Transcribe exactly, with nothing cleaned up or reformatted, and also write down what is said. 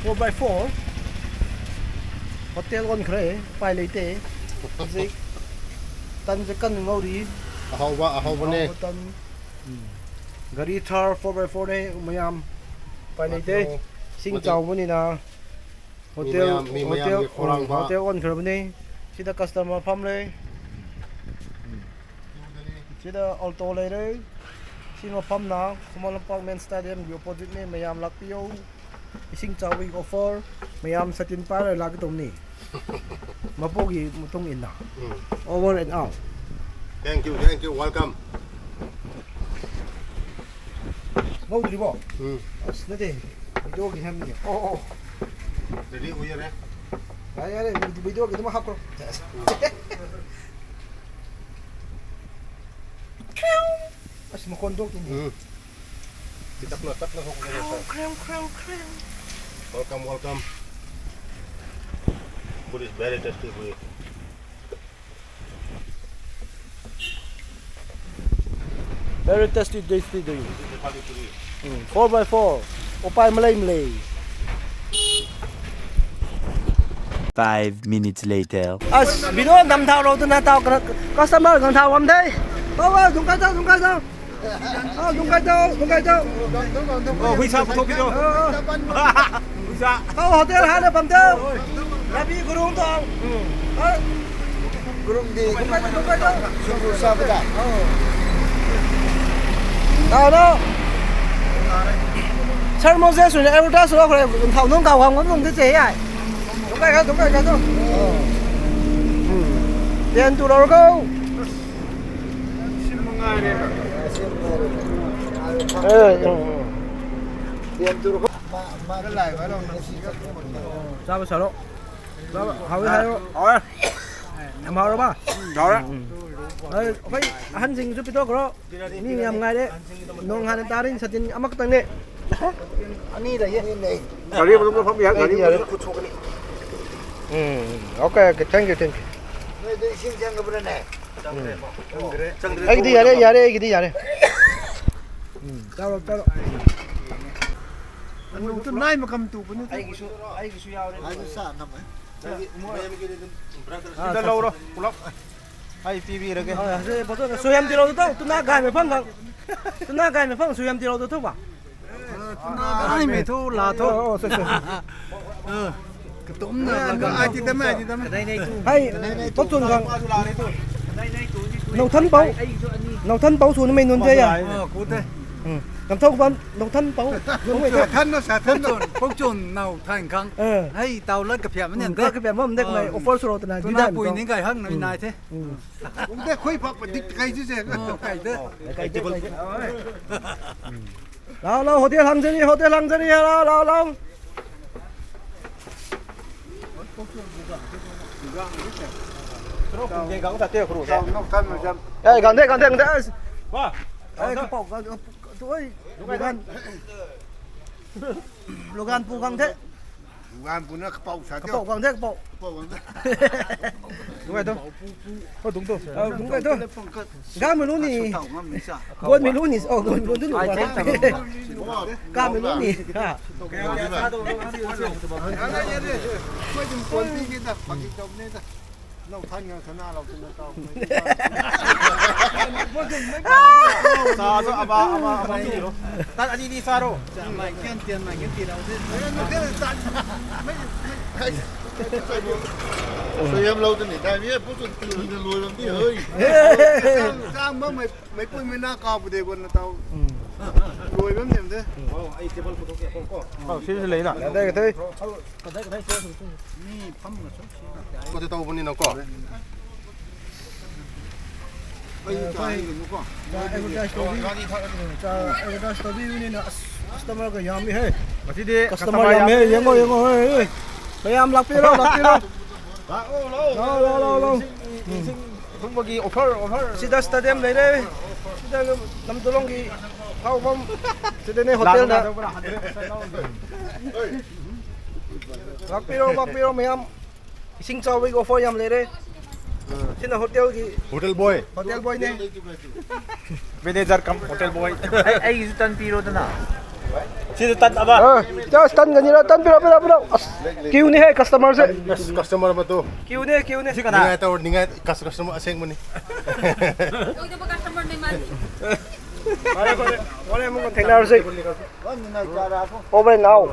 Four by four. Hotel on khare, pai leite. Zik. Tan zik kan ngau ri. Ahau ba, ahau ba ne. Ahau ba tan. Hmm. Gari Thar four by four ne, mayam. Pai leite. Sing chau buni na. Hotel, hotel, hotel on khare buni. Sida customer pham le. Sida alto le re. Sima pham na, Khumlung Park main stadium opposite ne, mayam lak piu. Ising chau offer, mayam satin pa la lak tum ni. Mapu gi mutung in na. Over and out. Thank you, thank you, welcome. Mau dri bo. Hmm. As na de. Video gi ham ni. Oh, oh. Ready ho ya re. Ya, ya re, video gi tum hap kro. As makon dok ni. Hmm. Tap na, tap na hok ni. Welcome, welcome. Food is very tasty, food. Very tasty, tasty, tasty. Four by four. Opai malay malay. Five minutes later. As, bino nam thau ro tu na tau, customer gang thau am de. Tau, tau, dung kai tau, dung kai tau. Tau, dung kai tau, dung kai tau. Oh, hui sa putho bino. Hui sa. Tau hotel ha na pam tau. Rabi gurung tau. Gurung di. Dung kai tau, dung kai tau. Sungru sa pata. Tau no. Sir Moses ne advertise ro khare, thau nung kau hang nung de che ai. Dung kai ka, dung kai ka tu. Tian tu ro ko. Chaba sa lo. Chaba, hau hei lo. Hau. Nam hau lo ba? Hau. Ai, okay, ahan zing zu pito kro. Ni yam ngai de. Nung han tarin satin amak tang de. Ani da ye. Gari mo mo pham ya, gari mo. Hmm, okay, okay, thank you, thank you. Ai, kidi yare, yare, kidi yare. Hmm, chalo, chalo. Anu tu nai makam tu puni tu. Ai gisu, ai gisu yau re. Ai gisu sa nam eh. Sida lou ro, pulap. Ai pibi ra ke. Suyam tilou tu, tu na gai me phang gang. Tu na gai me phang suyam tilou tu tu ba. Ai me thu la thu. Oh, oh, sorry, sorry. Katumna la ka. Ai ti tam, ai ti tam. Hei, pok chun gang. Nau than pau. Nau than pau su ni mei nun the ya. Oh, ku the. Hmm. Kam thau ban nau than pau. Nau mei the. Than no sa than no. Pok chun nau than khang. Eh. Hei, tau lat ka phiam ne. Ka phiam mam de ko offer su ro ta na. Tuna pui ni gai hang na nai the. Hmm. Kum de khui phak pa dik kai ji se. Oh, kai de. Kai de. Lau, lau, hotel hang jani, hotel hang jani, lau, lau, lau. Gang ta te khuru. Gang no kan no jam. Eh, gang de, gang de, gang de. Wa. Eh, kapau, kapau, tu oi. Lugan. Lugan pu gang de. Lugan pu na kapau sa. Kapau gang de, kapau. Kapau gang de. Dung kai tu. Ko dung tu. Ah, dung kai tu. Ga mei lu ni. Gon mei lu ni. Oh, gon, gon tu lu. Ka mei lu ni. Ha. Sa so aba, aba, aba ni lo. Tan ani ni sa ro. Mai kian tian, mai kian ti lo. Suyam lou tu ni dai mi pu chun tu ni lui bam ti hoi. Sang bam mai, mai pui mai na ka pu de gon na tau. Lui bam nem de. Oh, ai table photo ke ko. Oh, si le na. Dai ka thei. Ko te tau buni na ko. Ai, ai, ai, ai, ko. Cha advertise to bi. Cha advertise to bi ni na customer ka yam e. Mati de customer yam e. Yango, yango, hey, hey. Mayam lak pi ro, lak pi ro. Lau, lau, lau, lau. Kum bagi offer, offer. Sida stadium le re. Sida nam tulong ki. Kau bam. Sida ni hotel na. Lak pi ro, lak pi ro mayam. Ising chau wei offer yam le re. Sina hotel ki. Hotel boy. Hotel boy ne. Manager cum hotel boy. Ai, ai, zu tan pi ro ta na. Sini tan aba. Ah, just tan kani ra, tan pira, pira, pira. As, queue ni hai customer se. Yes, customer ba tu. Queue ni, queue ni. Sini kana. Ningai tau, ningai kas customer aseng mani. Customer ni man. Ore, ore, ore, mung thengna se. Over now.